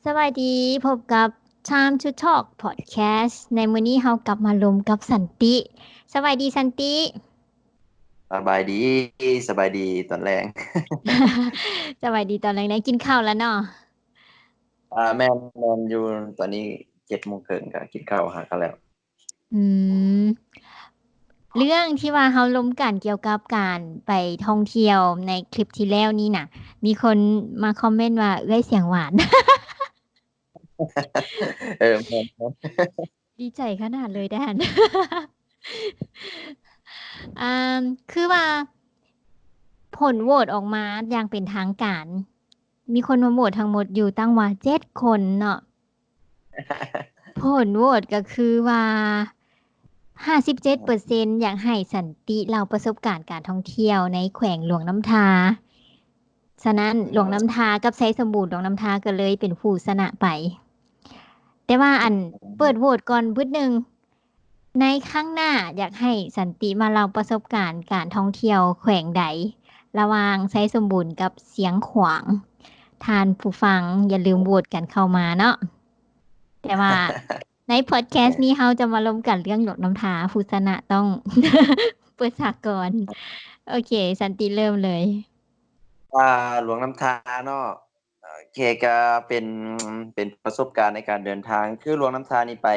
ສະບາຍດີ ພົບກັບ Time to Talk Podcast ໃນມື້ນີ້ເຮົາກັບມາລົມກັບສັນຕິ. ສະບາຍດີສັນຕິ. ສະບາຍດີ ສະບາຍດີຕອນແລງ. ສະບາຍດີຕອນແລງ ໄດ້ກິນເຂົ້າແລ້ວເນາະ? ອ່າ ແມ່ນ ແມ່ນຢູ່ ຕອນນີ້ເຈັດໂມງເຄິ່ງ ກໍກິນເຂົ້າຫາກັນແລ້ວ. ອືມ ເລື່ອງທີ່ວ່າເຮົາລົມກັນກ່ຽວກັບການໄປທ່ອງທ່ຽວໃນຄລິບທີ່ແລ້ວນີ້ນະ ມີຄົນມາຄອມເມັນວ່າເອື້ອຍສຽງຫວານ. ເອີ ແມ່ນໆ ດີໃຈຂະໜາດເລີຍແດນ. ອ່າ ຄືວ່າຜົນໂຫວດອອກມາຢ່າງເປັນທາງການ ມີຄົນມາໂຫວດທັງໝົດຢູ່ຕັ້ງວ່າເຈັດຄົນເນາະ. ຜົນໂຫວດກໍຄືວ່າ ຫ້າສິບເຈັດເປີເຊັນ ຢາກໃຫ້ສັນຕິເລົ່າປະສົບການການທ່ອງທ່ຽວໃນແຂວງຫຼວງນ້ຳທາ. ສະນັ້ນ ຫຼວງນ້ຳທາກັບໄຊສົມບູນ ຫຼວງນ້ຳທາກໍເລີຍເປັນຜູ້ຊະນະໄປ. ແຕ່ວ່າອັນ ເປີດໂຫວດກ່ອນບຶດໜຶ່ງ ໃນຄັ້ງໜ້າຢາກໃຫ້ສັນຕິມາເລົ່າປະສົບການການທ່ອງທ່ຽວແຂວງໃດ ລະຫວ່າງໄຊສົມບູນກັບຊຽງຂວາງ? ທ່ານຜູ້ຟັງຢ່າລືມໂຫວດກັນເຂົ້າມາເນາະ. ແຕ່ວ່າໃນພອດແຄສນີ້ເຮົາຈະມາລົມກັນເລື່ອງຫຼວງນ້ຳທາ ຜູ້ຊະນະຕ້ອງເປີດສາກອນ. ໂອເຄ ສັນຕິເລີ່ມເລີຍ. ອ່າ ຫຼວງນ້ຳທາເນາະ ໂອເຄ ກະເປັນ ເປັນປະສົບການໃນການເດີນທາງ ຄືຫຼວງນ້ຳທານີ້ໄປ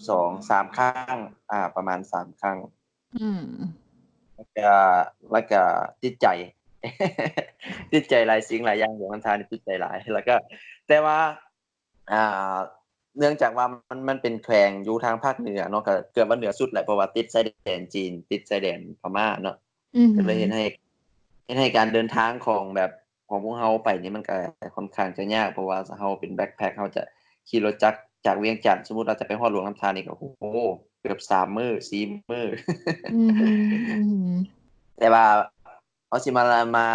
ສອງສາມຄັ້ງ ອ່າ ປະມານສາມຄັ້ງ. ອືມ ແລ້ວກະ ແລ້ວກະຕິດໃຈ ຕິດໃຈຫຼາຍສິ່ງຫຼາຍຢ່າງ ຫຼວງນ້ຳທານີ້ຕິດໃຈຫຼາຍ. ແລ້ວກະ ແຕ່ວ່າ ອ່າ ເນື່ອງຈາກວ່າມັນ ມັນເປັນແຂວງຢູ່ທາງພາກເໜືອເນາະ ກໍເກືອບວ່າເໜືອສຸດແຫຼະ ເພາະວ່າຕິດຊາຍແດນຈີນ ຕິດຊາຍແດນພະມ້າເນາະ ອືຮຶ ກໍເລີຍເຮັດໃຫ້ ເຮັດໃຫ້ການເດີນທາງຂອງແບບ ຂອງພວກເຮົາໄປນີ້ ມັນກໍຄ່ອນຂ້າງຈະຍາກ ເພາະວ່າເຮົາເປັນແບັກແພັກ ເຮົາຈະຂີ່ລົດຈັກຈາກວຽງຈັນ ສົມມຸດວ່າຈະໄປຮອດຫຼວງນ້ຳທານີ້ ກໍ ໂອ້ໂຫ ເກືອບສາມມື້ ສີ່ມື້. ອືຮຶ ອືຮຶ ແຕ່ວ່າ ເຮົາຊິມາ ມາ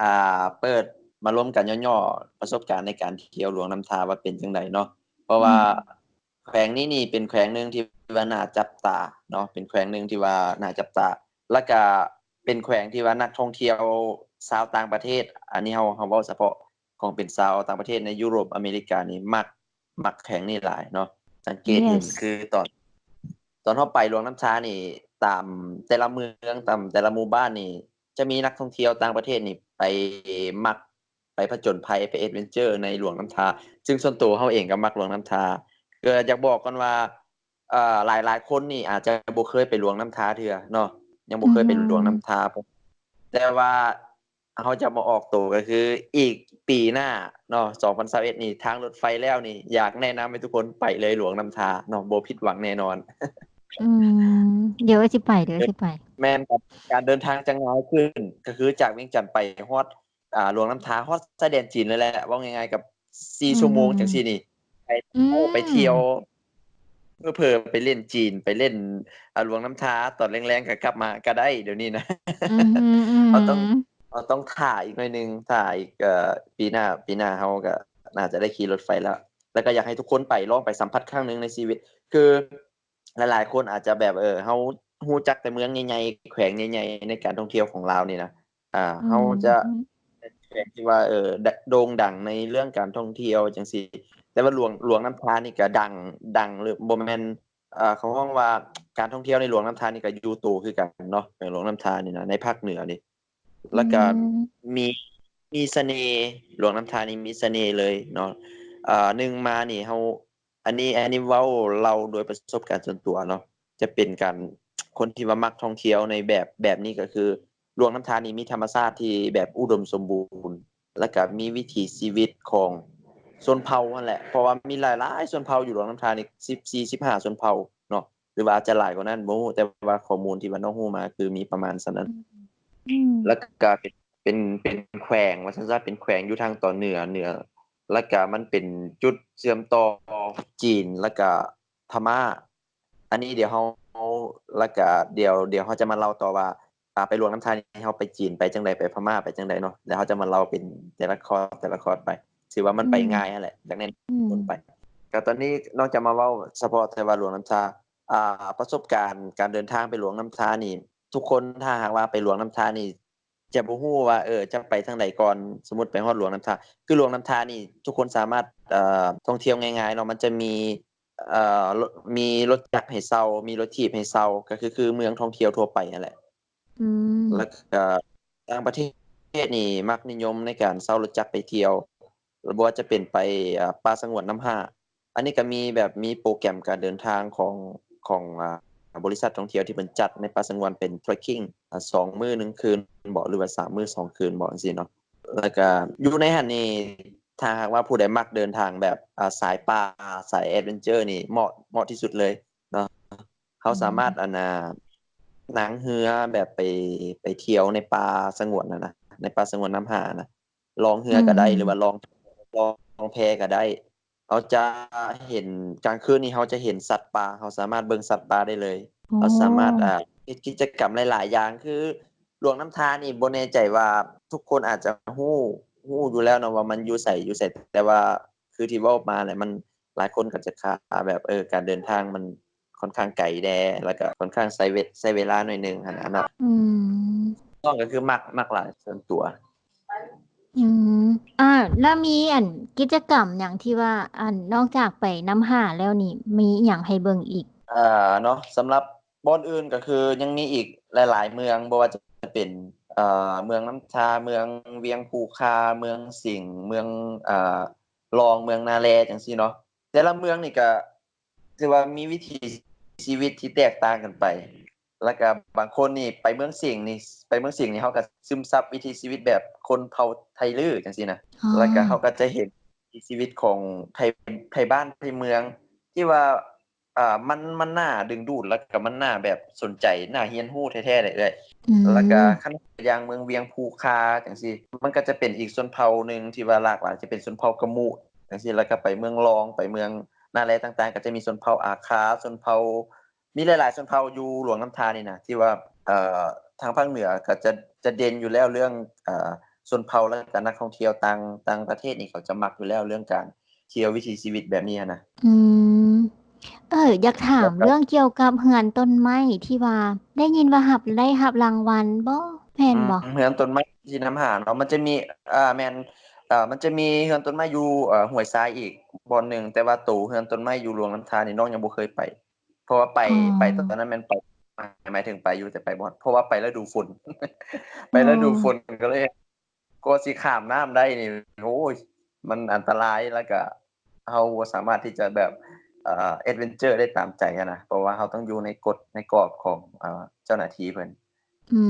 ອ່າ ເປີດ ມາລົມກັນຫຍໍ້ໆປະສົບການໃນການທ່ຽວຫຼວງນ້ຳທາວ່າເປັນຈັ່ງໃດເນາະ ເພາະວ່າ ອືມ ແຂວງນີ້ນີ້ເປັນແຂວງໜຶ່ງທີ່ວ່າໜ້າຈັບຕາເນາະ ເປັນແຂວງໜຶ່ງທີ່ວ່າໜ້າຈັບຕາ ແລ້ວກະເປັນແຂວງທີ່ວ່ານັກທ່ອງທ່ຽວຊາວຕ່າງປະເທດ ອັນນີ້ເຮົາ ເຮົາເວົ້າສະເພາະຂອງເປັນຊາວຕ່າງປະເທດໃນຢູໂຣບ ອາເມລິການີ້ມັກ ມັກແຂວງນີ້ຫຼາຍເນາະ. ສັງເກດເຫັນ Yes. ຄືຕອນ ຕອນເຮົາໄປຫຼວງນ້ຳທານີ້ ຕາມແຕ່ລະເມືອງ ຕາມແຕ່ລະໝູ່ບ້ານນີ້ ຈະມີນັກທ່ອງທ່ຽວຕ່າງປະເທດນີ້ໄປມັກ ໄປຜະຈົນໄພ ໄປແອັດເວັນເຈີໃນຫຼວງນ້ຳທາ ຊຶ່ງສ່ວນໂຕເຮົາເອງກໍມັກຫຼວງນ້ຳທາ. ກໍຢາກບອກກ່ອນວ່າ ເອີ ຫຼາຍໆຄົນນີ້ອາດຈະບໍ່ເຄີຍໄປຫຼວງນ້ຳທາເທື່ອເນາະ ຍັງບໍ່ເຄີຍໄປ ອືມ ຫຼວງນ້ຳທາ ແຕ່ວ່າ ເຮົາຈະມາອອກໂຕກໍຄື ອີກປີໜ້າເນາະ ສອງພັນຊາວເອັດນີ້ ທາງລົດໄຟແລ້ວນີ້ ຢາກແນະນຳໃຫ້ທຸກຄົນໄປເລີຍ ຫຼວງນ້ຳທາເນາະ ບໍ່ຜິດຫວັງແນ່ນອນ. ອືມ ດຽວເອື້ອຍຊິໄປ ດຽວເອື້ອຍຊິໄປ. ແມ່ນ ການເດີນທາງຈະງ່າຍຂຶ້ນ ກໍຄືຈາກວຽງຈັນໄປຮອດ ອ່າ ຫຼວງນ້ຳທາ ຮອດຊາຍແດນຈີນເລີຍແຫຼະ ເວົ້າງ່າຍໆ ກັບສີ່ ອືມ ຊົ່ວໂມງຈັ່ງຊີ້ນີ້ ໄປ ອືມ ໄປທ່ຽວ ເຜີໆໄປເລ່ນຈີນ ໄປເລ່ນ ອ່າ ຫຼວງນ້ຳທາ ຕອນແລງໆກໍກັບມາກໍໄດ້ ດຽວນີ້ນະ. ອືຮຶ ອືຮຶ ເຮົາຕ້ອງ ເຮົາຕ້ອງຖ້າອີກໜ້ອຍໜຶ່ງ ຖ້າອີກ ເອີ ປີໜ້າ ປີໜ້າເຮົາກໍໜ້າຈະໄດ້ຂີ່ລົດໄຟແລ້ວ ແລ້ວກໍຢາກໃຫ້ທຸກຄົນໄປ ລອງໄປສຳຜັດຄັ້ງໜຶ່ງໃນຊີວິດ ຄື ຫຼາຍໆຄົນອາດຈະແບບ ເອີ ເຮົາຮູ້ຈັກແຕ່ເມືອງໃຫຍ່ໆ ແຂວງໃຫຍ່ໆ ໃນການທ່ອງທ່ຽວຂອງລາວນີ້ນະ ອ່າ ອືມ ເຮົາຈະ ອືຮຶ ເປັນແຂວງທີ່ວ່າ ເອີ ໂດ່ງດັງໃນເລື່ອງການທ່ອງທ່ຽວຈັ່ງຊີ້ ແຕ່ວ່າຫຼວງ ຫຼວງນ້ຳທານີ້ກະດັງ ດັງເລີຍ ບໍ່ແມ່ນ ອ່າ ເຂົາຮ້ອງວ່າການທ່ອງທ່ຽວໃນຫຼວງນ້ຳທານີ້ກະຢູ່ໂຕຄືກັນເນາະ ແຂວງຫຼວງນ້ຳທານີ້ນະ ໃນພາກເໜືອນີ້ ແລ້ວກະ ອືມ ມີ ມີສະເໜ່ ຫຼວງນ້ຳທານີ້ມີສະເໜ່ເລີຍເນາະ. ອ່າ ໜຶ່ງມານີ້ເຮົາ ອັນນີ້ ອັນນີ້ເວົ້າເລົ່າໂດຍປະສົບການສ່ວນຕົວເນາະ ຈະເປັນການ ຄົນທີ່ວ່າມັກທ່ອງທ່ຽວໃນແບບ ແບບນີ້ກໍຄື ຫຼວງນ້ຳທານີ້ມີທຳມະຊາດທີ່ແບບອຸດົມສົມບູນ ແລ້ວກະມີວິຖີຊີວິດຂອງຊົນເຜົ່າຫັ້ນແຫຼະ ເພາະວ່າມີຫຼາຍໆຊົນເຜົ່າຢູ່ຫຼວງນ້ຳທານີ້ ສິບສີ່ ສິບຫ້າຊົນເຜົ່າເນາະ ຫຼືວ່າອາດຈະຫຼາຍກວ່ານັ້ນບໍ່ຮູ້ ແຕ່ວ່າຂໍ້ມູນທີ່ວ່ານ້ອງຮູ້ມາຄືມີປະມານສ່ຳນັ້ນ. ອືມ ແລ້ວກະເປັນ ເປັນ ເປັນແຂວງວ່າຊັ້ນຊະ ເປັນແຂວງຢູ່ທາງຕອນເໜືອ ເໜືອ ແລ້ວກະມັນເປັນຈຸດເຊື່ອມຕໍ່ຈີນ ແລ້ວກະ ພະມ້າ. ອັນນີ້ດຽວເຮົາ ແລ້ວກະດຽວ ດຽວເຮົາຈະມາເລົ່າຕໍ່ວ່າ ອ່າ ໄປຫຼວງນ້ຳທານີ້ເຮົາໄປຈີນໄປຈັ່ງໃດ ໄປພະມ້າໄປຈັ່ງໃດເນາະ ແລ້ວເຮົາຈະມາເລົ່າເປັນແຕ່ລະຄອດ ແຕ່ລະຄອດໄປ ຖືວ່າມັນໄປ ອືມ ງ່າຍຫັ້ນແຫຼະ ຈາກນັ້ນ ອືມ ຄົນໄປ. ແລ້ວຕອນນີ້ນ້ອງຈະມາເວົ້າສະເພາະແຕ່ວ່າຫຼວງນ້ຳທາ ອ່າ ປະສົບການການເດີນທາງໄປຫຼວງນ້ຳທານີ້ ທຸກຄົນຖ້າຫາກວ່າໄປຫຼວງນ້ຳທານີ້ ຈະບໍ່ຮູ້ວ່າ ເອີ ຈະໄປທາງໃດກ່ອນ. ສົມມຸດໄປຮອດຫຼວງນ້ຳທາ ຄືຫຼວງນ້ຳທານີ້ທຸກຄົນສາມາດ ເອີ ທ່ອງທ່ຽວງ່າຍໆເນາະ ມັນຈະມີ ເອີ ມີລົດຈັກໃຫ້ເຊົ່າ ມີລົດຖີບໃຫ້ເຊົ່າ ກໍຄື ຄືເມືອງທ່ອງທ່ຽວທົ່ວໄປຫັ້ນແຫຼະ. ອືມ ແລ້ວກໍຕ່າງປະເທດນີ້ມັກນິຍົມໃນການເຊົ່າລົດຈັກໄປທ່ຽວ ບໍ່ວ່າຈະເປັນໄປ ອາ ປ່າສະຫງວນນ້ຳຫ້າ. ອັນນີ້ກໍມີແບບ ມີໂປຣແກຣມການເດີນທາງຂອງ ຂອງ ອາ ບໍລິສັດທ່ອງທ່ຽວທີ່ເພິ່ນຈັດໃນປ່າສະຫງວນເປັນ trekking ອາ ສອງມື້ໜຶ່ງຄືນບໍ ຫຼືວ່າສາມມື້ສອງຄືນບໍ ຈັ່ງຊີ້ເນາະ. ແລ້ວກະຢູ່ໃນຫັ້ນນີ້ ຖ້າຫາກວ່າຜູ້ໃດມັກເດີນທາງແບບ ອາ ສາຍປ່າ ສາຍແອດເວັນເຈີນີ້ ເໝາະ ເໝາະທີ່ສຸດເລີຍເນາະ. ເຮົາສາມາດ ອືມ ອັນນ່າ ນັ່ງເຮືອແບບໄປ ໄປທ່ຽວໃນປ່າສະຫງວນຫັ້ນນະ ໃນປ່າສະຫງວນນ້ຳຫ້ານະ ລ່ອງເຮືອກໍໄດ້ ອືມ ຫຼືວ່າລ່ອງ ລ່ອງແພກໍໄດ້. ເຮົາຈະເຫັນ ກາງຄືນນີ້ເຮົາຈະເຫັນສັດປ່າ ເຮົາສາມາດເບິ່ງສັດປ່າໄດ້ເລີຍ. ໂອ້ ເຮົາສາມາດ ອ່າ ເຮັດກິດຈະກຳຫຼາຍໆຢ່າງ ຄືຫຼວງນ້ຳທານີ້ ບໍ່ແນ່ໃຈວ່າທຸກຄົນອາດຈະຮູ້ ຮູ້ຢູ່ແລ້ວເນາະວ່າມັນຢູ່ໃສ ຢູ່ໃສ ແຕ່ວ່າຄືທີ່ເວົ້າມາແຫຼະ ມັນ ຫຼາຍຄົນກໍຈະຄາແບບ ເອີ ການເດີນທາງມັນ ຂ້ອນຂ້າງໄກແດ່ ແລ້ວກໍຂ້ອນຂ້າງໃຊ້ເວ ໃຊ້ເວລາໜ້ອຍໜຶ່ງຫັ້ນນະເນາະ. ອືມ ນ້ອງກໍຄືມັກ ມັກຫຼາຍສ່ວນຕົວ. ອືມ ອ່າ ແລ້ວມີອັນກິດຈະກຳຫຍັງທີ່ວ່າ ອັນ ນອກຈາກໄປນ້ຳຫ້າແລ້ວນີ້ ມີອີ່ຫຍັງໃຫ້ເບິ່ງອີກ? ເອີ ເນາະ ສຳລັບບ່ອນອື່ນກໍຄືຍັງມີອີກຫຼາຍໆເມືອງ ບໍ່ວ່າຈະເປັນ ເອີ ເມືອງນ້ຳທາ ເມືອງວຽງພູຄາ ເມືອງສິງ ເມືອງ ເອີ ລອງ ເມືອງນາແລ ຈັ່ງຊີ້ເນາະ. ແຕ່ລະເມືອງນີ້ກໍ ຖືວ່າມີວິຖີຊີວິດທີ່ແຕກຕ່າງກັນໄປ ແລ້ວກະບາງຄົນນີ້ໄປເມືອງສິງນີ້ ໄປເມືອງສິງນີ້ ເຮົາກະຊຶມຊັບວິຖີຊີວິດແບບຄົນເຜົ່າໄທລື້ຈັ່ງຊີ້ນະ ອໍ ແລ້ວກະເຮົາກະຈະເຫັນວິຖີຊີວິດຂອງໄທ ໄທບ້ານໄທເມືອງ ທີ່ວ່າ ອ່າ ມັນ ມັນໜ້າດຶງດູດ ແລ້ວກະມັນໜ້າແບບສົນໃຈ ໜ້າຮຽນຮູ້ແທ້ໆເລີຍເອື້ອຍ. ອືມ ແລ້ວກະຄັນຢ່າງເມືອງວຽງພູຄາຈັ່ງຊີ້ ມັນກະຈະເປັນອີກຊົນເຜົ່າໜຶ່ງທີ່ວ່າຫຼາກຫຼາຍ ຈະເປັນຊົນເຜົ່າກະມຸ ຈັ່ງຊີ້ ແລ້ວກໍໄປເມືອງລອງ ໄປເມືອງນາແລຕ່າງໆ ກໍຈະມີຊົນເຜົ່າອາຄາ ຊົນເຜົ່າ ມີຫຼາຍໆຊົນເຜົ່າຢູ່ຫຼວງນ້ຳທານີ້ນະ ທີ່ວ່າ ເອີ ທາງພາກເໜືອກໍຈະ ຈະເດັ່ນຢູ່ແລ້ວເລື່ອງ ເອີ ຊົນເຜົ່າ ແລ້ວກໍນັກທ່ອງທ່ຽວຕ່າງ ຕ່າງປະເທດນີ້ ເຂົາຈະມັກຢູ່ແລ້ວເລື່ອງການທ່ຽວວິຖີຊີວິດແບບນີ້ຫັ້ນນະ. ອືມ ເອີ ຢາກຖາມເລື່ອງກ່ຽວກັບເຮືອນຕົ້ນໄມ້ທີ່ວ່າ ໄດ້ຍິນວ່າຮັບ ໄດ້ຮັບລາງວັນບໍ ແມ່ນບໍ? ອືມ ເຮືອນຕົ້ນໄມ້ທີ່ນ້ຳຫາເນາະ ມັນຈະມີ ອ່າ ແມ່ນ ເອີ ມັນຈະມີເຮືອນຕົ້ນໄມ້ຢູ່ ເອີ ຫ້ວຍຊາຍອີກບ່ອນໜຶ່ງ ແຕ່ວ່າໂຕເຮືອນຕົ້ນໄມ້ຢູ່ຫຼວງນ້ຳທານີ້ ນ້ອງຍັງບໍ່ເຄີຍໄປ ເພາະວ່າໄປ ອໍ ໄປຕອນນັ້ນແມ່ນໄປ ໝາຍ ໝາຍເຖິງໄປຢູ່ ແຕ່ໄປບໍ່ຮອດ ເພາະວ່າໄປລະດູຝົນ ໄປລະດູຝົນ ກໍເລີຍ ກວ່າຊິຂ້າມນ້ຳໄດ້ນີ້ ໂອ້ຍ ມັນອັນຕະລາຍ ແລ້ວກະເຮົາບໍ່ສາມາດທີ່ຈະແບບ ເອີ ແອດເວັນເຈີໄດ້ຕາມໃຈຫັ້ນນະ ເພາະວ່າເຮົາຕ້ອງຢູ່ໃນກົດໃນກອບຂອງ ເອີ ເຈົ້າໜ້າທີ່ເພິ່ນ. ອື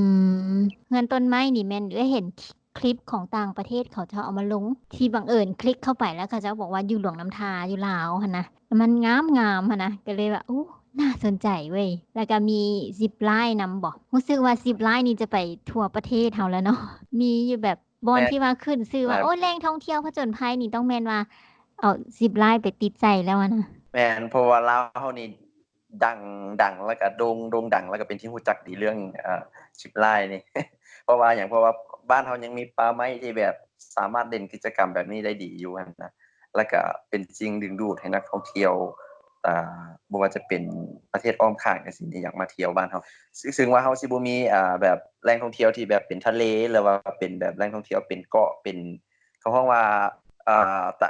ມ ເຮືອນຕົ້ນໄມ້ນີ້ແມ່ນເອື້ອຍເຫັນຄລິບຂອງຕ່າງປະເທດ ເຂົາເຈົ້າເອົາມາລົງ ທີ່ບັງເອີນຄລິກເຂົ້າໄປ ແລ້ວເຂົາເຈົ້າບອກວ່າຢູ່ຫຼວງນ້ຳທາ ຢູ່ລາວຫັ້ນນະ ມັນງາມໆຫັ້ນນະ ກໍເລີຍວ່າ ໂອ້ ໜ້າສົນໃຈເວີ້ຍ ແລ້ວກໍມີຊິບລາຍນຳບໍ? ຮູ້ສຶກວ່າຊິບລາຍນີ້ຈະໄປທົ່ວປະເທດເຮົາແລ້ວເນາະ ມີຢູ່ແບບບ່ອນທີ່ວ່າຂຶ້ນຊື່ວ່າ ໂອ້ ແຫຼ່ງທ່ອງທ່ຽວຜະຈົນໄພນີ້ ຕ້ອງແມ່ນວ່າເອົາຊິບລາຍໄປຕິດໃສ່ແລ້ວຫັ້ນນະ. ແມ່ນ ເພາະວ່າລາວເຮົານີ້ ດັງ ດັງ ແລ້ວກະໂດ່ງ ໂດ່ງດັງ ແລ້ວກະເປັນທີ່ຮູ້ຈັກດີເລື່ອງ ເອີ ຊິບລາຍນີ້ ເພາະວ່າຫຍັງ? ເພາະວ່າບ້ານເຮົາຍັງມີປ່າໄມ້ທີ່ແບບສາມາດເຫຼັ້ນກິດຈະກຳແບບນີ້ໄດ້ດີຢູ່ຫັ້ນນະ ແລ້ວກະເປັນສິ່ງດຶງດູດໃຫ້ນັກທ່ອງທ່ຽວ ເອີ ບໍ່ວ່າຈະເປັນປະເທດອ້ອມຂ້າງຈັ່ງຊີ້ນີ້ ຢາກມາທ່ຽວບ້ານເຮົາ ຊຶ່ງ ຊຶ່ງວ່າເຮົາຊິບໍ່ມີ ເອີ ແບບແຫຼ່ງທ່ອງທ່ຽວທີ່ແບບເປັນທະເລ ຫຼືວ່າເປັນແບບແຫຼ່ງທ່ອງທ່ຽວເປັນເກາະ ເປັນ ເຂົາຮ້ອງວ່າ ເອີ ຕະ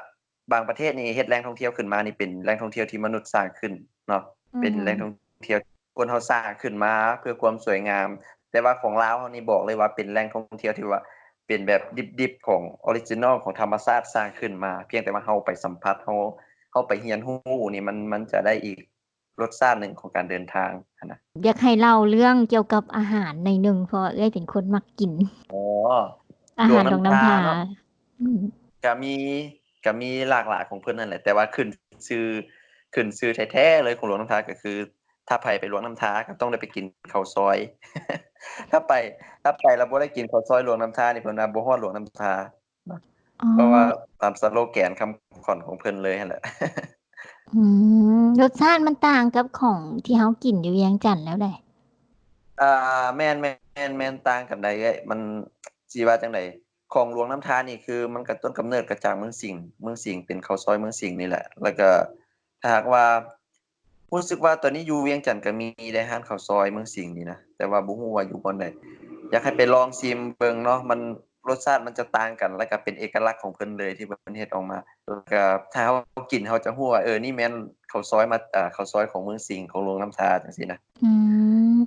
ບາງປະເທດນີ້ເຮັດແຫຼ່ງທ່ອງທ່ຽວຂຶ້ນມານີ້ເປັນແຫຼ່ງທ່ອງທ່ຽວທີ່ມະນຸດສ້າງຂຶ້ນເນາະ ອືມ ເປັນແຫຼ່ງທ່ອງທ່ຽວຄົນເຮົາສ້າງຂຶ້ນມາເພື່ອຄວາມສວຍງາມ ແຕ່ວ່າຂອງລາວເຮົານີ້ບອກເລີຍວ່າເປັນແຫຼ່ງທ່ອງທ່ຽວທີ່ວ່າເປັນແບບດິບໆ ຂອງອໍຣິຈິນອລຂອງທຳມະຊາດສ້າງຂຶ້ນມາ ພຽງແຕ່ວ່າເຮົາໄປສຳຜັດ ເຮົາ ເຮົາໄປຮຽນຮູ້ນີ້ ມັນ ມັນຈະໄດ້ອີກ ລົດຊາດໜຶ່ງຂອງການເດີນທາງຫັ້ນນະ. ຢາກໃຫ້ເລົ່າເລື່ອງກ່ຽວກັບອາຫານໜ້ອຍໜຶ່ງ ເພາະວ່າເອື້ອຍເປັນຄົນມັກກິນ. ອໍ ອາຫານຫຼວງນ້ຳທາເນາະ. ອືມ ກະມີ ກະມີຫຼາກຫຼາຍຂອງເພິ່ນຫັ້ນແຫຼະ ແຕ່ວ່າຂຶ້ນຊື່ ຂຶ້ນຊື່ແທ້ໆເລີຍຂອງຫຼວງນ້ຳທາ ກໍຄື ຖ້າໃຜໄປຫຼວງນ້ຳທາ ກໍຕ້ອງໄດ້ໄປກິນເຂົ້າຊອຍ. ຖ້າໄປ ຖ້າໄປແລ້ວບໍ່ໄດ້ກິນເຂົ້າຊອຍຫຼວງນ້ຳທານີ້ ເພິ່ນວ່າບໍ່ຮອດຫຼວງນ້ຳທາ. ເນາະ ອໍ ເພາະວ່າຕາມສະໂລແກນຄຳຂວັນຂອງເພິ່ນເລີຍຫັ້ນແຫຼະ. ອືມ ລົດຊາດມັນຕ່າງກັບຂອງທີ່ເຮົາກິນຢູ່ວຽງຈັນແລ້ວໃດ? ອ່າ ແມ່ນ ແມ່ນ ແມ່ນ ຕ່າງກັນໄດ໋ເອື້ອຍ ມັນ ຊິວ່າຈັ່ງໃດ ຂອງຫຼວງນ້ຳທານີ້ ຄືມັນກະຕົ້ນກຳເນີດກະຈາກເມືອງສິງ ເມືອງສິງເປັນເຂົ້າຊອຍເມືອງສິງນີ້ແຫຼະ ແລ້ວກະ ຖ້າຫາກວ່າ ຮູ້ສຶກວ່າຕອນນີ້ຢູ່ວຽງຈັນກໍມີໄດ໋ ຮ້ານເຂົ້າຊອຍເມືອງສິງນີ້ນະ ແຕ່ວ່າບໍ່ຮູ້ວ່າຢູ່ບ່ອນໃດ. ຢາກໃຫ້ໄປລອງຊີມເບິ່ງເນາະ ມັນ ລົດຊາດມັນຈະຕ່າງກັນ ແລ້ວກໍເປັນເອກະລັກຂອງເພິ່ນເລີຍທີ່ເພິ່ນເຮັດອອກມາ ແລ້ວກໍຖ້າເຮົາກິນເຮົາຈະຮູ້ວ່າ ເອີ ນີ້ແມ່ນເຂົ້າຊອຍມາ ເອີ ເຂົ້າຊອຍຂອງເມືອງສິງ ຂອງຫຼວງນ້ຳທາ ຈັ່ງຊີ້ນະ. ອືມ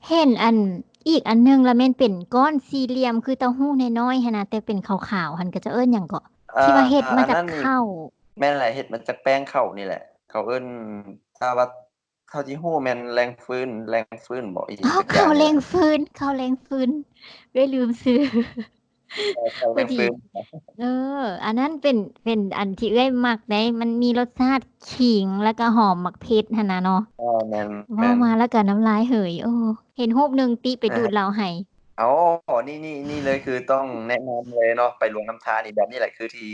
ເຫັນອັນ ອີກອັນໜຶ່ງລະແມ່ນເປັນກ້ອນສີ່ຫຼ່ຽມຄືເຕົ້າຫູ້ນ້ອຍໆຫັ້ນນະ ແຕ່ເປັນຂາວໆຫັ້ນ ເຂົາເຈົ້າເອີ້ນຫຍັງເກາະ? ເອີ ທີ່ວ່າເຮັດມາຈາກເຂົ້າ. ແມ່ນແຫຼະ ເຮັດມາຈາກແປ້ງເຂົ້ານີ້ແຫຼະ ເຂົາເອີ້ນ ຖ້າວ່າ ເທົ່າທີ່ຮູ້ແມ່ນແລງຟືນ ແລງຟືນບໍ ອີ່ຫຍັງ ເຂົ້າແລງຟືນ ເຂົ້າແລງຟືນ ເອື້ອຍລືມຊື່ ເອີ ເຂົ້າແລງຟືນ. ເອີ ອັນນັ້ນເປັນ ເປັນອັນທີ່ເອື້ອຍມັກເດ້ ມັນມີລົດຊາດຂີງ ແລ້ວກໍຫອມໝາກເຜັດຫັ້ນນະເນາະ. ເອີ ແມ່ນ ເວົ້າມາແລ້ວກໍນ້ຳລາຍເຫີຍ ໂອ້ ເຫັນຮູບໜຶ່ງຕິໄປດູດເຫຼົ້າໃຫ້. ເອົາ ນີ້ ນີ້ ນີ້ເລີຍ ຄືຕ້ອງແນະນຳເລີຍເນາະ ໄປຫຼວງນ້ຳທານີ້ ແບບນີ້ແຫຼະ ຄືທີ່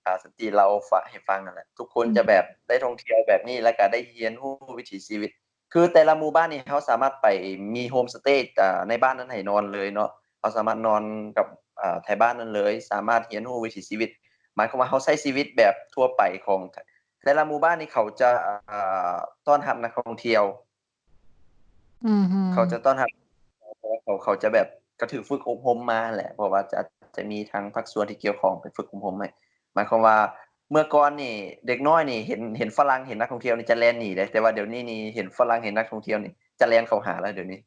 ອ່າ ສັນຕິເລົ່າໃຫ້ຟັງນັ້ນແຫຼະ ທຸກຄົນຈະແບບໄດ້ທ່ອງທ່ຽວແບບນີ້ ແລ້ວກໍໄດ້ຮຽນຮູ້ວິຖີຊີວິດ ຄືແຕ່ລະໝູ່ບ້ານນີ້ເຮົາສາມາດໄປມີໂຮມສະເຕ ອ່າ ໃນບ້ານນັ້ນໃຫ້ນອນເລີຍເນາະ ເຮົາສາມາດນອນກັບ ອ່າ ໄທບ້ານນັ້ນເລີຍ ສາມາດຮຽນຮູ້ວິຖີຊີວິດ ໝາຍຄວາມວ່າເຮົາໃຊ້ຊີວິດແບບທົ່ວໄປຂອງ ແຕ່ລະໝູ່ບ້ານນີ້ເຂົາຈະ ອ່າ ຕ້ອນຮັບນັກທ່ອງທ່ຽວ ອືມ ເຂົາຈະຕ້ອນຮັບ ເຂົາ ເຂົາຈະແບບ ກໍຖືກຝຶກອົບຮົມມາຫັ້ນແຫຼະ ເພາະວ່າຈະ ຈະມີທາງພາກສ່ວນທີ່ກ່ຽວຂ້ອງໄປຝຶກອົບຮົມໃຫ້ ໝາຍຄວາມວ່າເມື່ອກ່ອນນີ້ເດັກນ້ອຍນີ້ເຫັນ ເຫັນຝຣັ່ງ ເຫັນນັກທ່ອງທ່ຽວນີ້ຈະແລ່ນໜີເດ້ ແຕ່ວ່າດຽວນີ້ນີ້ເຫັນຝຣັ່ງ ເຫັນນັກທ່ອງທ່ຽວນີ້ຈະແລ່ນເຂົ້າຫາແລ້ວດຽວນີ້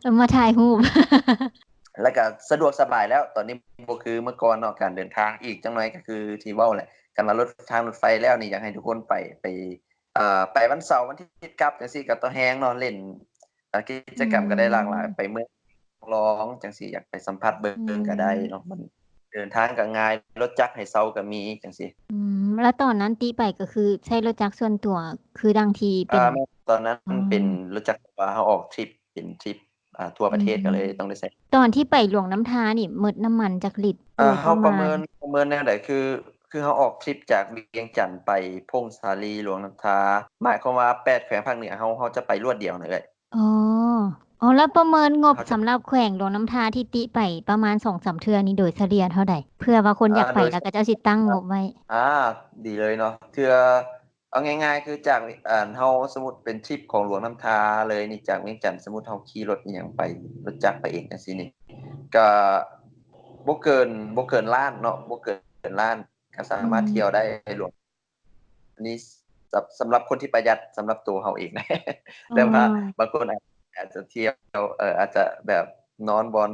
ເອີ ມາຖ່າຍຮູບ ແລ້ວກໍສະດວກສະບາຍແລ້ວ ຕອນນີ້ບໍ່ຄືເມື່ອກ່ອນເນາະ ການເດີນທາງ ອີກຈັກໜ່ອຍກໍຄືທີ່ເວົ້າແຫຼະ ຄັນວ່າລົດ ທາງລົດໄຟແລ້ວນີ້ ຢາກໃຫ້ທຸກຄົນໄປ ໄປ ເອີ ໄປວັນເສົາ ວັນອາທິດກັບຈັ່ງຊີ້ກໍຕໍ່ແຮງເນາະ ຫຼິ້ນ ເອີ ກິດຈະກຳກໍໄດ້ຫຼາກຫຼາຍ ອືມ ໄປເມືອງລອງຈັ່ງຊີ້ ຢາກໄປສຳຜັດເບິ່ງ ອືມ ກໍໄດ້ເນາະ ມັນເດີນທາງກໍງ່າຍ ລົດຈັກໃຫ້ເຊົ່າກໍມີຈັ່ງຊີ້. ອືມ ແລ້ວຕອນນັ້ນຕິໄປກໍຄືໃຊ້ລົດຈັກສ່ວນຕົວ ຄືດັ່ງທີ່ເປັນ ອ່າ ແມ່ນ ຕອນນັ້ນ ອືມ ເປັນລົດຈັກ ເພາະວ່າເຮົາອອກທຣິບ ເປັນທຣິບ ອ່າ ທົ່ວປະເທດ ອືມ ກໍເລີຍຕ້ອງໄດ້ໃຊ້. ຕອນທີ່ໄປຫຼວງນ້ຳທານີ້ໝົດນ້ຳມັນຈັກລິດ? ອ່າ ໂດຍປະມານ ເຮົາປະເມີນ ປະເມີນແນວໃດ ຄື ຄືເຮົາອອກທຣິບຈາກວຽງຈັນໄປຜົ້ງສາລີ ຫຼວງນ້ຳທາ ໝາຍຄວາມວ່າແປດແຂວງພາກເໜືອເຮົາ ເຮົາຈະໄປລວດດຽວນະເອື້ອຍ. ອໍ ອໍ ແລ້ວປະເມີນງົບສຳລັບແຂວງຫຼວງນ້ຳທາທີ່ຕິໄປປະມານສອງສາມເທື່ອນີ້ ໂດຍສະເລ່ຍເທົ່າໃດ? ເພື່ອວ່າຄົນຢາກໄປ ແລ້ວເຂົາເຈົ້າຊິຕັ້ງງົບໄວ້. ອ່າ ດີເລີຍເນາະ ເທື່ອ ເອົາງ່າຍໆ ຄືຈາກ ອັນ ເຮົາສົມມຸດເປັນທຣິບຂອງຫຼວງນ້ຳທາເລີຍນີ້ ຈາກວຽງຈັນ ສົມມຸດເຮົາຂີ່ລົດອີ່ຫຍັງໄປ ລົດຈັກໄປເອງຈັ່ງຊີ້ນີ້ ກະບໍ່ເກີນ ບໍ່ເກີນລ້ານເນາະ ບໍ່ເກີນລ້ານ ກະສາມາດ ອືມ ທ່ຽວໄດ້ຫຼວງ ອັນນີ້ສຳ ສຳລັບຄົນທີ່ປະຢັດ ສຳລັບໂຕເຮົາເອງ ແຕ່ວ່າ ອໍ ບາງຄົນອາດ ອາດຈະທ່ຽວ ເອີ ອາດຈະແບບນອນບ່ອນ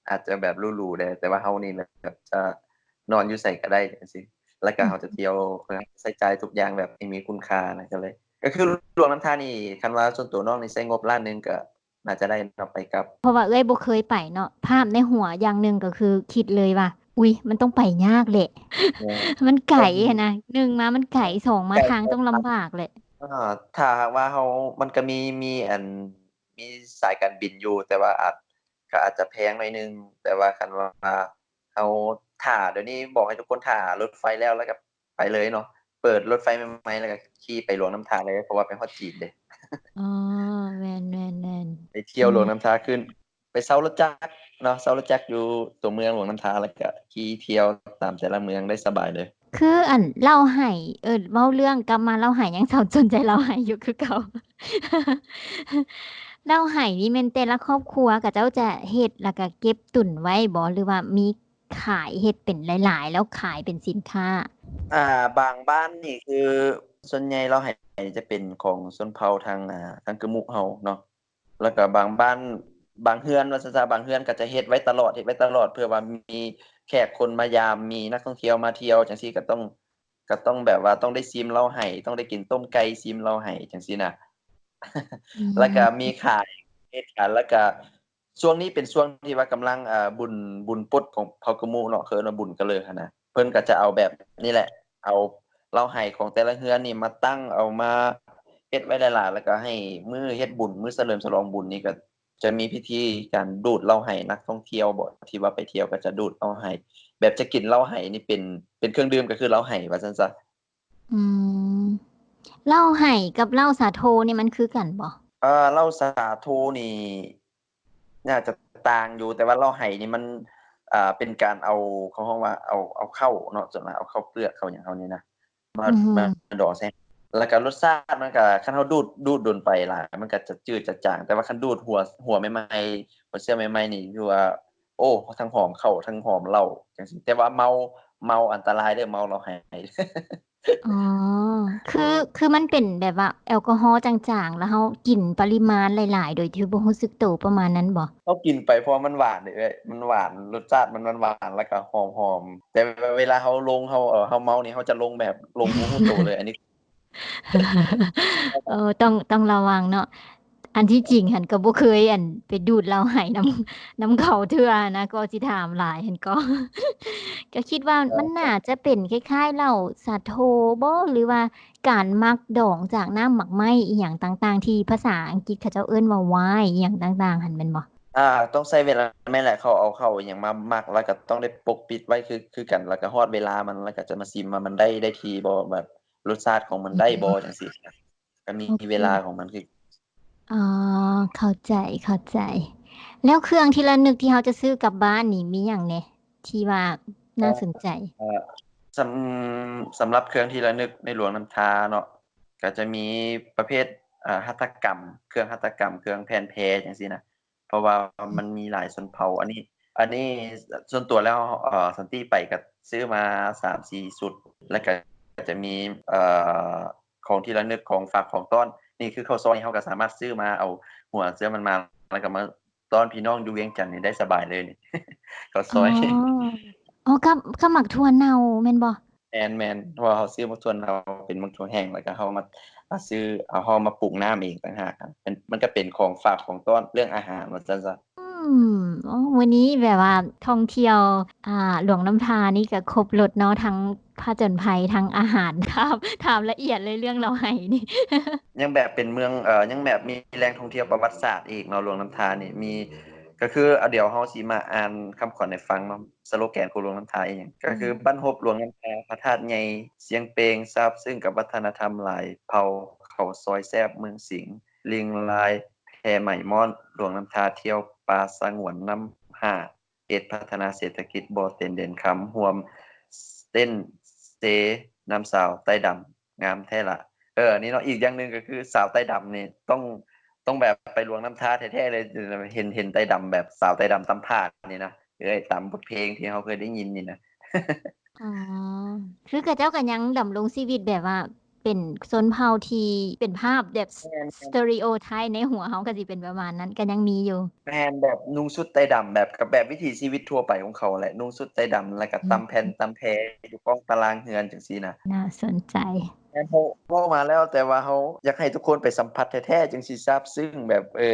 ອາດຈະແບບຫຼູໆແດ່ ແຕ່ວ່າເຮົານີ້ແບບຈະນອນຢູ່ໃສກໍໄດ້ຈັ່ງຊີ້ ແລ້ວກໍເຮົາຈະທ່ຽວ ອືມ ເພື່ອໃຊ້ຈ່າຍທຸກຢ່າງແບບໃຫ້ມີຄຸນຄ່ານະ ກໍເລີຍ ກໍຄືຫຼວງນ້ຳທານີ້ ຄັນວ່າສ່ວນຕົວນ້ອງນີ້ໃຊ້ງົບລ້ານໜຶ່ງກໍໜ້າຈະໄດ້ເນາະ ໄປກັບ. ເພາະວ່າເອື້ອຍບໍ່ເຄີຍໄປເນາະ ພາບໃນຫົວຢ່າງໜຶ່ງກໍຄືຄິດເລີຍວ່າ ອຸ້ຍ ມັນຕ້ອງໄປຍາກແຫຼະ ແມ່ນ ມັນໄກຫັ້ນນະ ໜຶ່ງມາມັນໄກ ສອງມາທາງຕ້ອງລຳບາກແຫຼະ. ອ່າ ຖ້າຫາກວ່າເຮົາ ມັນກໍມີ ມີອັນ ມີສາຍການບິນຢູ່ ແຕ່ວ່າອາດ ກໍອາດຈະແພງໜ້ອຍໜຶ່ງ ແຕ່ວ່າຄັນວ່າເຮົາຖ້າ ດຽວນີ້ບອກໃຫ້ທຸກຄົນຖ້າລົດໄຟແລ້ວ ແລ້ວກໍໄປເລີຍເນາະ ເປີດລົດໄຟໃໝ່ໆ ແລ້ວກໍຂີ່ໄປຫຼວງນ້ຳທາເລີຍ ເພາະວ່າໄປຮອດຈີນເດ້. ອໍ ແມ່ນໆໆ ໄປທ່ຽວ ອືມ ຫຼວງນ້ຳທາ ຂຶ້ນ ໄປເຊົ່າລົດຈັກເນາະ ເຊົ່າລົດຈັກຢູ່ຕົວເມືອງຫຼວງນ້ຳທາ ແລ້ວກໍຂີ່ທ່ຽວຕາມແຕ່ລະເມືອງໄດ້ສະບາຍເລີຍ. ຄືອັນເລົ່າໄຫ ເອີ ເວົ້າເລື່ອງກັບມາເລົ່າໄຫ ຍັງສັບສົນໃຈເລົ່າໄຫຢູ່ຄືເກົ່າ. ເຫຼົ້າໄຫນີ້ແມ່ນແຕ່ລະຄອບຄົວເຂົາເຈົ້າຈະເຮັດ ແລ້ວກະເກັບຕຸນໄວ້ບໍ ຫຼືວ່າມີຂາຍ ເຮັດເປັນຫຼາຍໆ ແລ້ວຂາຍເປັນສິນຄ້າ? ອ່າ ບາງບ້ານນີ້ຄືສ່ວນໃຫຍ່ເຫຼົ້າໄຫຈະເປັນຂອງຊົນເຜົ່າທາງ ອ່າ ທາງກຶມມຸເຮົາເນາະ ແລ້ວກະບາງບ້ານ ບາງເຮືອນ ວ່າຊັ້ນຊະ ບາງເຮືອນກໍຈະເຮັດໄວ້ຕະຫຼອດ ເຮັດໄວ້ຕະຫຼອດ ເພື່ອວ່າມີແຂກຄົນມາຢາມ ມີນັກທ່ອງທ່ຽວມາທ່ຽວຈັ່ງຊີ້ ກໍຕ້ອງ ກໍຕ້ອງແບບວ່າຕ້ອງໄດ້ຊີມເຫຼົ້າໄຫ ຕ້ອງໄດ້ກິນຕົ້ມໄກ່ ຊີມເຫຼົ້າໄຫຈັ່ງຊີ້ນະ ອືມ ແລ້ວກະມີຂາຍ ເຮັດຂາຍ ແລ້ວກະຊ່ວງນີ້ເປັນຊ່ວງທີ່ວ່າກຳລັງ ອ່າ ບຸນ ບຸນປົດຂອງເຜົ່າກຶມມຸເນາະ ເຂົາເອີ້ນວ່າບຸນກະເລີຫັ້ນນະ ເພິ່ນກໍຈະເອົາແບບນີ້ແຫຼະ ເອົາເຫຼົ້າໄຫຂອງແຕ່ລະເຮືອນນີ້ມາຕັ້ງ ເອົາມາເຮັດໄວ້ຫຼາຍໆ ແລ້ວກະໃຫ້ມື້ເຮັດບຸນ ມື້ສະເຫຼີມສະຫຼອງບຸນນີ້ກະ ຈະມີພິທີການດູດເຫຼົ້າໄຫ ນັກທ່ອງທ່ຽວບໍ ທີ່ວ່າໄປທ່ຽວກໍຈະດູດເຫຼົ້າໄຫ ແບບຈະກິນເຫຼົ້າໄຫນີ້ເປັນ ເປັນເຄື່ອງດື່ມກໍຄືເຫຼົ້າໄຫວ່າຊັ້ນຊະ. ອືມ ເຫຼົ້າໄຫກັບເຫຼົ້າສາໂທນີ້ມັນຄືກັນບໍ? ເອີ ເຫຼົ້າສາໂທນີ້ໜ້າຈະຕ່າງຢູ່ ແຕ່ວ່າເຫຼົ້າໄຫນີ້ມັນ ອ່າ ເປັນການເອົາ ເຂົາຮ້ອງວ່າເອົາ ເອົາເຂົ້າເນາະ ສ່ວນຫຼາຍເອົາເຂົ້າເປືອກເຂົ້າຫຍັງເຮົານີ້ນະ ມາ ອືມ ມາດອງໃສ່ ແລ້ວກໍລົດຊາດມັນກໍ ຄັນເຮົາດູດ ດູດດົນໄປຫຼາຍ ມັນກໍຈະຈືດຈະຈາງ ແຕ່ວ່າຄັນດູດຫົວ ຫົວໃໝ່ໆ ຫົວເຊື້ອໃໝ່ໆ ນີ້ ຄືວ່າ ໂອ້ ທັງຫອມເຂົ້າ ທັງຫອມເຫຼົ້າຈັ່ງຊີ້ ແຕ່ວ່າເມົາ ເມົາອັນຕະລາຍເດີ້ ເມົາເຫຼົ້າໄຮ. ອໍ ຄື ຄືມັນເປັນແບບວ່າແອລກໍຮໍຈາງໆ ແລ້ວເຮົາກິນປະລິມານຫຼາຍໆ ໂດຍທີ່ບໍ່ຮູ້ສຶກໂຕ ປະມານນັ້ນບໍ່? ເຮົາກິນໄປເພາະວ່າມັນຫວານເດ້ເອື້ອຍ ມັນຫວານ ລົດຊາດມັນຫວານໆ ແລ້ວກໍຫອມໆ ແຕ່ເວລາເຮົາລົງ ເຮົາ ເອີ ເຮົາເມົານີ້ ເຮົາຈະລົງແບບລົງບໍ່ຮູ້ໂຕເລີຍ ອັນນີ້ ເອີ ຕ້ອງ ຕ້ອງລະວັງເນາະ. ອັນທີ່ຈິງຫັ້ນກໍບໍ່ເຄີຍ ອັນ ໄປດູດເຫຼົ້າໄຮນຳ ນຳເຂົາເທື່ອນະ ກໍຊິຖາມຫຼາຍຫັ້ນກໍ ກໍຄິດວ່າມັນໜ້າຈະເປັນຄ້າຍໆເຫຼົ້າຊາໂທບໍ ຫຼືວ່າການໝັກດອງຈາກນ້ຳໝາກໄມ້ອີ່ຫຍັງຕ່າງໆ ທີ່ພາສາອັງກິດເຂົາເຈົ້າເອີ້ນວ່າ wine ອີ່ຫຍັງຕ່າງໆຫັ້ນແມ່ນບໍ່? ອ່າ ຕ້ອງໃຊ້ເວລາ ແມ່ນແຫຼະ ເຂົາເອົາເຂົ້າອີ່ຫຍັງມາໝັກ ແລ້ວກໍຕ້ອງໄດ້ປົກປິດໄວ້ຄື ຄືກັນ ແລ້ວກໍຮອດເວລາມັນ ແລ້ວກໍຈະມາຊິມວ່າມັນໄດ້ ໄດ້ທີ່ບໍ່ ແບບ ລົດຊາດຂອງມັນໄດ້ບໍ່ ອືມ ຈັ່ງຊີ້ນະ ກໍມີ ໂອເຄ ເວລາຂອງມັນຄື ອໍ ເຂົ້າໃຈ ເຂົ້າໃຈ. ແລ້ວເຄື່ອງທີ່ລະນຶກທີ່ເຮົາຈະຊື້ກັບບ້ານນີ້ມີຫຍັງແດ່ ທີ່ວ່າໜ້າສົນໃຈ? ເອີ ສຳ ສຳລັບເຄື່ອງທີ່ລະນຶກໃນຫຼວງນ້ຳທາເນາະ ກໍຈະມີປະເພດ ເອີ ຫັດຖະກຳ ເຄື່ອງຫັດຖະກຳ ເຄື່ອງແຜ່ນແພຈັ່ງຊີ້ນະ. ເພາະວ່າມັນມີຫຼາຍຊົນເຜົ່າ ອັນນີ້ ອັນນີ້ສ່ວນຕົວແລ້ວ ເອີ ສັນຕິໄປກໍຊື້ມາສາມສີ່ຊຸດ ແລ້ວກໍຈະມີ ເອີ ຂອງທີ່ລະນຶກ ຂອງຝາກຂອງຕ້ອນ ນີ້ຄືເຂົ້າຊອຍ ເຮົາກໍສາມາດຊື້ມາ ເອົາຫົວເຊື້ອມັນມາ ແລ້ວກໍມາຕ້ອນພີ່ນ້ອງຢູ່ວຽງຈັນນີ້ໄດ້ສະບາຍເລີຍນີ້ ເຂົ້າຊອຍ. ອໍ ອໍ ກັບ ກັບໝາກຖົ່ວເນົ່າແມ່ນບໍ່? ແມ່ນໆ ເພາະວ່າເຮົາຊື້ໝາກຖົ່ວເນົ່າ ເປັນໝາກຖົ່ວແຫ້ງ ແລ້ວກໍເຮົາມາ ມາຊື້ ເອົາ ເຮົາມາປຸງນ້ຳເອງຕ່າງຫາກ ມັນ ມັນກໍເປັນຂອງຝາກຂອງຕ້ອນເລື່ອງອາຫານວ່າຊັ້ນຊະ. ອືມ ໂອ້ ມື້ນີ້ແບບວ່າທ່ອງທ່ຽວ ອ່າ ຫຼວງນ້ຳທານີ້ກໍຄົບລົດເນາະ ທັງຜະຈົນໄພ ທັງອາຫານ ຖາມ ຖາມລະອຽດເລີຍເລື່ອງເລົ່າໄຮນີ້ ຍັງແບບເປັນເມືອງ ເອີ ຍັງແບບມີແຫຼ່ງທ່ອງທ່ຽວປະຫວັດສາດອີກເນາະ ຫຼວງນ້ຳທານີ້ມີ ກໍຄື ດຽວເຮົາຊິມາອ່ານຄຳຂວັນໃຫ້ຟັງເນາະ. ສະໂລແກນຂອງຫຼວງນ້ຳທາອີ່ຫຍັງ ກໍຄື ອືມ ບັ້ນຮົບຫຼວງນ້ຳທາ ພະທາດໃຫຍ່ຊຽງເປງ ຊາບຊຶ້ງກັບວັດທະນະທຳຫຼາຍເຜົ່າ ເຂົ້າຊອຍແຊບເມືອງສິງ ລິງລາຍແພໄໝມ້ອນ ຫຼວງນ້ຳທາທ່ຽວປ່າສະຫງວນນ້ຳຫ້າ ເຂດພັດທະນາເສດຖະກິດບໍ່ເຕັນເດັ່ນຄຳ ຮ່ວມເຕັ້ນເຊນຳສາວໃຕ້ດຳ ງາມແທ້ລະ. ເອີ ອັນນີ້ເນາະ ອີກຢ່າງໜຶ່ງກໍຄືສາວໃຕ້ດຳນີ້ຕ້ອງ ຕ້ອງແບບໄປຫຼວງນ້ຳທາແທ້ໆເລີຍ ເຫັນ ເຫັນໃຕ້ດຳແບບສາວໃຕ້ດຳຕຳຜາດນີ້ນະ ເອີ ຕາມບົດເພງທີ່ເຮົາເຄີຍໄດ້ຍິນນີ້ນະ. ອໍ ຄືເຂົາເຈົ້າກໍຍັງດຳລົງຊີວິດແບບວ່າເປັນຊົນເຜົ່າທີ່ເປັນພາບແບບ ແມ່ນໆ stereotype ໃນຫົວເຮົາກໍຊິເປັນປະມານນັ້ນ ກໍຍັງມີຢູ່. ແມ່ນ ແບບນຸ່ງຊຸດໄຕ້ດຳ ແບບ ກໍແບບວິຖີຊີວິດທົ່ວໄປຂອງເຂົາແຫຼະ ນຸ່ງຊຸດໄຕ້ດຳ ແລ້ວກໍ ອືມ ຕຳແຜ່ນຕຳແພຢູ່ກ້ອງຕາລ່າງເຮືອນຈັ່ງຊີ້ນະ. ໜ້າສົນໃຈ. ແມ່ນ ເວົ້າ ເວົ້າມາແລ້ວ ແຕ່ວ່າເຮົາຢາກໃຫ້ທຸກຄົນໄປສຳຜັດແທ້ໆ ຈຶ່ງຊິຊາບຊຶ້ງ ແບບ ເອີ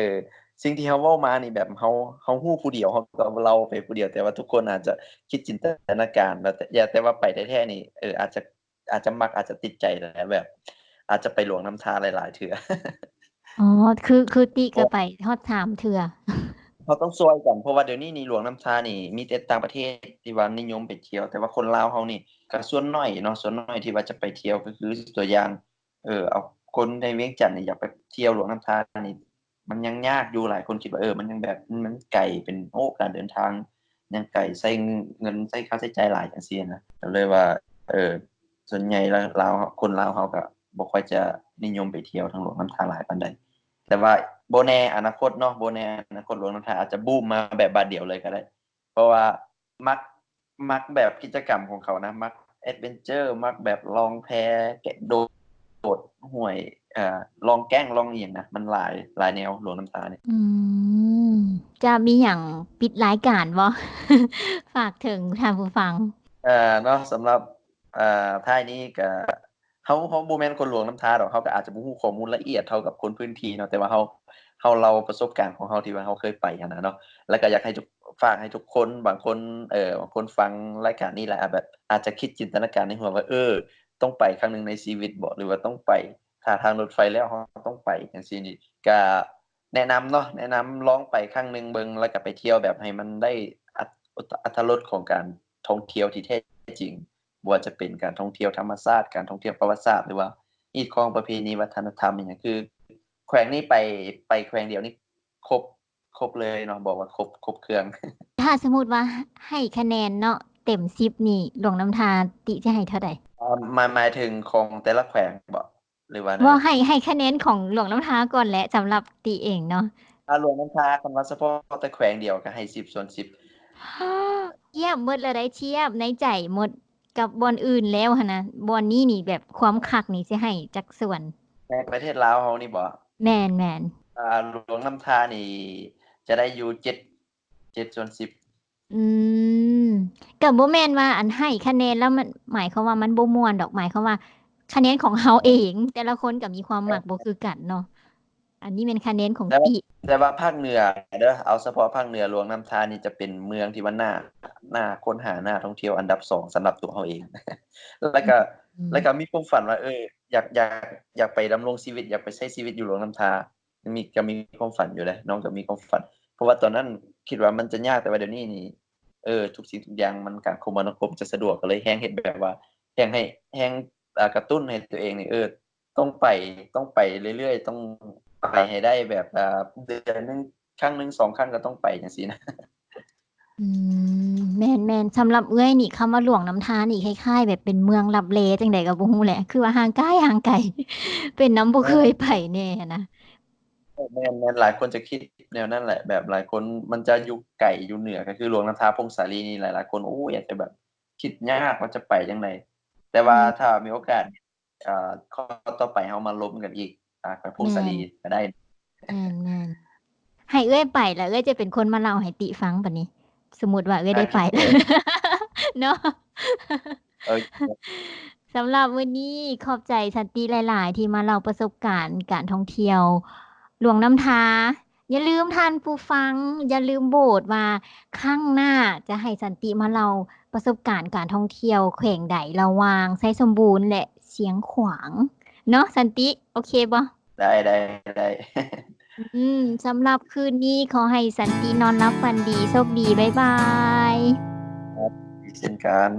ສິ່ງທີ່ເຮົາເວົ້າມານີ້ ແບບເຮົາ ເຮົາຮູ້ຜູ້ດຽວ ເຮົາກໍເລົ່າໄປຜູ້ດຽວ ແຕ່ວ່າທຸກຄົນອາດຈະຄິດຈິນຕະນາການ ແຕ່ ແຕ່ວ່າໄປແທ້ໆນີ້ ເອີ ອາດຈະ ອາດຈະມັກ ອາດຈະຕິດໃຈ ແລະ ແບບອາດຈະໄປຫຼວງນ້ຳທາຫຼາຍໆເທື່ອ. ອໍ ຄື ຄືຕິກໍໄປຮອດສາມເທື່ອ. ເຮົາຕ້ອງຊ່ວຍກັນ ເພາະວ່າດຽວນີ້ນີ້ ຫຼວງນ້ຳທານີ້ມີແຕ່ຕ່າງປະເທດທີ່ວ່ານິຍົມໄປທ່ຽວ ແຕ່ວ່າຄົນລາວເຮົານີ້ກໍສ່ວນໜ້ອຍເນາະ ສ່ວນໜ້ອຍທີ່ວ່າຈະໄປທ່ຽວ ກໍຄືຕົວຢ່າງ ເອີ ເອົາຄົນໃນວຽງຈັນນີ້ຢາກໄປທ່ຽວຫຼວງນ້ຳທານີ້ ມັນຍັງຍາກຢູ່ ຫຼາຍຄົນຄິດວ່າ ເອີ ມັນຍັງແບບ ມັນໄກ ເປັນ ໂອ້ ການເດີນທາງຍັງໄກ ໃຊ້ເງິນ ໃຊ້ຄ່າໃຊ້ຈ່າຍຫຼາຍຈັ່ງຊີ້ນະ ກໍເລີຍວ່າ ເອີ ສ່ວນໃຫຍ່ລາວ ລາວ ຄົນລາວເຮົາກໍບໍ່ຄ່ອຍຈະນິຍົມໄປທ່ຽວທາງຫຼວງນ້ຳທາຫຼາຍປານໃດ ແຕ່ວ່າບໍ່ແນ່ອະນາຄົດເນາະ ບໍ່ແນ່ອະນາຄົດຫຼວງນ້ຳທາອາດຈະບູມມາແບບບາດດຽວເລີຍກໍໄດ້ ເພາະວ່າມັກ ມັກແບບກິດຈະກຳຂອງເຂົານະ ມັກແອັດເວັນເຈີ ມັກແບບລ່ອງແພ ແກະໂດດຫ້ວຍ ເອີ ລ່ອງແກ້ງລ່ອງອີ່ຫຍັງນະ ມັນຫຼາຍ ຫຼາຍແນວ ຫຼວງນ້ຳທານີ້. ອືມ ຈະມີຫຍັງປິດລາຍການບໍ່? ຝາກເຖິງທ່ານຜູ້ຟັງ. ເອີ ເນາະ ສຳລັບ ເອີ ທ້າຍນີ້ກະ ເຮົາ ເຮົາບໍ່ແມ່ນຄົນຫຼວງນ້ຳທາດອກ ເຮົາກໍອາດຈະບໍ່ຮູ້ຂໍ້ມູນລະອຽດເທົ່າກັບຄົນພື້ນທີ່ເນາະ ແຕ່ວ່າເຮົາ ເຮົາເລົ່າປະສົບການຂອງເຮົາທີ່ວ່າເຮົາເຄີຍໄປຫັ້ນນະເນາະ ແລ້ວກໍຢາກໃຫ້ທຸກ ຝາກໃຫ້ທຸກຄົນ ບາງຄົນ ເອີ ບາງຄົນຟັງລາຍການນີ້ແລ້ວແບບອາດຈະຄິດຈິນຕະນາການໃນຫົວວ່າ ເອີ ຕ້ອງໄປຄັ້ງໜຶ່ງໃນຊີວິດບໍ ຫຼືວ່າຕ້ອງໄປ ຖ້າທາງລົດໄຟແລ້ວເຮົາຕ້ອງໄປຈັ່ງຊີ້ນີ້ ກະແນະນຳເນາະ ແນະນຳລອງໄປຄັ້ງໜຶ່ງເບິ່ງ ແລ້ວກະໄປທ່ຽວແບບໃຫ້ມັນໄດ້ອັດ ອັດ ອັດຕະລົດຂອງການທ່ອງທ່ຽວທີ່ແທ້ຈິງ. ບໍ່ວ່າຈະເປັນການທ່ອງທ່ຽວທຳມະຊາດ, ການທ່ອງທ່ຽວປະຫວັດສາດ ຫຼືວ່າຮີດຄອງປະເພນີວັດທະນະທຳອີ່ຫຍັງ ຄືແຂວງນີ້ໄປ ໄປແຂວງດຽວນີ້ຄົບ ຄົບເລີຍເນາະ ບອກວ່າຄົບ ຄົບເຄື່ອງ. ຖ້າສົມມຸດວ່າໃຫ້ຄະແນນເນາະ ເຕັມສິບນີ້ ຫຼວງນ້ຳທາຕິຈະໃຫ້ເທົ່າໃດ? ເອີ ໝາຍ ໝາຍເຖິງຂອງແຕ່ລະແຂວງບໍ? ຫຼືວ່າແນວ ບໍ່ ໃຫ້ ໃຫ້ຄະແນນຂອງຫຼວງນ້ຳທາກ່ອນແຫຼະ ສຳລັບຕິເອງເນາະ. ອາ ຫຼວງນ້ຳທາ ຄັນວ່າສະເພາະແຕ່ແຂວງດຽວກໍໃຫ້ສິບສ່ວນສິບ. ທຽບໝົດລະໄດ໋ ທຽບໃນໃຈໝົດກັບບ່ອນອື່ນແລ້ວຫັ້ນນະ. ບ່ອນນີ້ນີ້ແບບຄວາມຄັກນີ້ຊິໃຫ້ຈັກສ່ວນ? ໃນປະເທດລາວເຮົານີ້ບໍ? ແມ່ນໆ. ອາ ຫຼວງນ້ຳທານີ້ຈະໄດ້ຢູ່ເຈັດ ເຈັດສ່ວນສິບ. ອືມ ກໍບໍ່ແມ່ນວ່າອັນໃຫ້ຄະແນນແລ້ວມັນ ໝາຍຄວາມວ່າມັນບໍ່ມ່ວນດອກ ໝາຍຄວາມວ່າຄະແນນຂອງເຮົາເອງ ແຕ່ລະຄົນກໍມີຄວາມມັກບໍ່ຄືກັນເນາະ. ອັນນີ້ແມ່ນຄະແນນຂອງ ແຕ່ວ່າ ຕິ ແຕ່ວ່າພາກເໜືອເດີ ເອົາສະເພາະພາກເໜືອ ຫຼວງນ້ຳທານີ້ຈະເປັນເມືອງທີ່ວ່າໜ້າ ໜ້າຄົ້ນຫາ ໜ້າທ່ອງທ່ຽວອັນດັບສອງສຳລັບຕົວເຮົາເອງ. ແລ້ວກໍ ອືມ ແລ້ວກໍມີຄວາມຝັນວ່າ ເອີ ຢາກ ຢາກ ຢາກໄປດຳລົງຊີວິດ ຢາກໄປໃຊ້ຊີວິດຢູ່ຫຼວງນ້ຳທາ. ມີ ກໍມີຄວາມຝັນຢູ່ເດ້ ນ້ອງກໍມີຄວາມຝັນ ເພາະວ່າຕອນນັ້ນຄິດວ່າມັນຈະຍາກ ແຕ່ວ່າດຽວນີ້ນີ້ ເອີ ທຸກສິ່ງທຸກຢ່າງມັນ ການຄົມມະນາຄົມຈະສະດວກ ກໍເລີຍແຮ່ງເຮັດແບບວ່າ ແຮ່ງໃຫ້ ແຮ່ງ ອາ ກະຕຸ້ນໃຫ້ຕົວເອງນີ້ ເອີ ຕ້ອງໄປ ຕ້ອງໄປເລື້ອຍໆ ຕ້ອງໄປໃຫ້ໄດ້ແບບ ອາ ເດືອນໜຶ່ງຄັ້ງໜຶ່ງສອງຄັ້ງກໍຕ້ອງໄປ ຈັ່ງຊີ້ນະ. ອືມ ແມ່ນໆ. ສຳລັບເອື້ອຍນີ້ ຄຳວ່າຫຼວງນ້ຳທານີ້ ຄ້າຍໆ ແບບເປັນເມືອງລັບແລຈັ່ງໃດກໍບໍ່ຮູ້ແຫຼະ ຄືວ່າຫ່າງໄກ ຫ່າງໄກ ເປັນນຳບໍ່ເຄີຍໄປແດ່ຫັ້ນນະ. ແມ່ນໆ ຫຼາຍຄົນຈະຄິດແນວນັ້ນແຫຼະ ແບບຫຼາຍຄົນມັນຈະຢູ່ໄກຢູ່ເໜືອ ກໍຄືຫຼວງນ້ຳທາ ຜົ້ງສາລີນີ້ ຫຼາຍໆຄົນ ໂອ້ ອາດຈະແບບຄິດຍາກວ່າຈະໄປຈັ່ງໃດ ແຕ່ວ່າ ອືມ ຖ້າມີໂອກາດ ເອີ ຂໍ້ຕໍ່ໄປເຮົາມາລົມກັນອີກ ອາ ໄປຜົ້ງສາລີ ແມ່ນ ກໍໄດ້. ແມ່ນໆ. ໃຫ້ເອື້ອຍໄປ ແລ້ວເອື້ອຍຈະເປັນຄົນມາເລົ່າໃຫ້ຕິຟັງບັດນີ້ ສົມມຸດວ່າເອື້ອຍໄດ້ໄປ ໂອເຄ ເນາະ. ໂອເຄ. ສຳລັບມື້ນີ້ຂອບໃຈສັນຕິຫຼາຍໆ ທີ່ມາເລົ່າປະສົບການການທ່ອງທ່ຽວຫຼວງນ້ຳທາ. ຢ່າລືມທ່ານຜູ້ຟັງ ຢ່າລືມໂຫວດວ່າຄັ້ງໜ້າຈະໃຫ້ສັນຕິມາເລົ່າປະສົບການການທ່ອງທ່ຽວແຂວງໃດ ລະຫວ່າງໄຊສົມບູນ ແລະ ຊຽງຂວາງເນາະ ສັນຕິ ໂອເຄບໍ່? ໄດ້ ໄດ້ ໄດ້. ອືມ ສຳລັບຄືນນີ້ຂໍໃຫ້ສັນຕິນອນຫຼັບຝັນດີ ໂຊກດີ ບາຍບາຍ. ເຊັ່ນກັນ.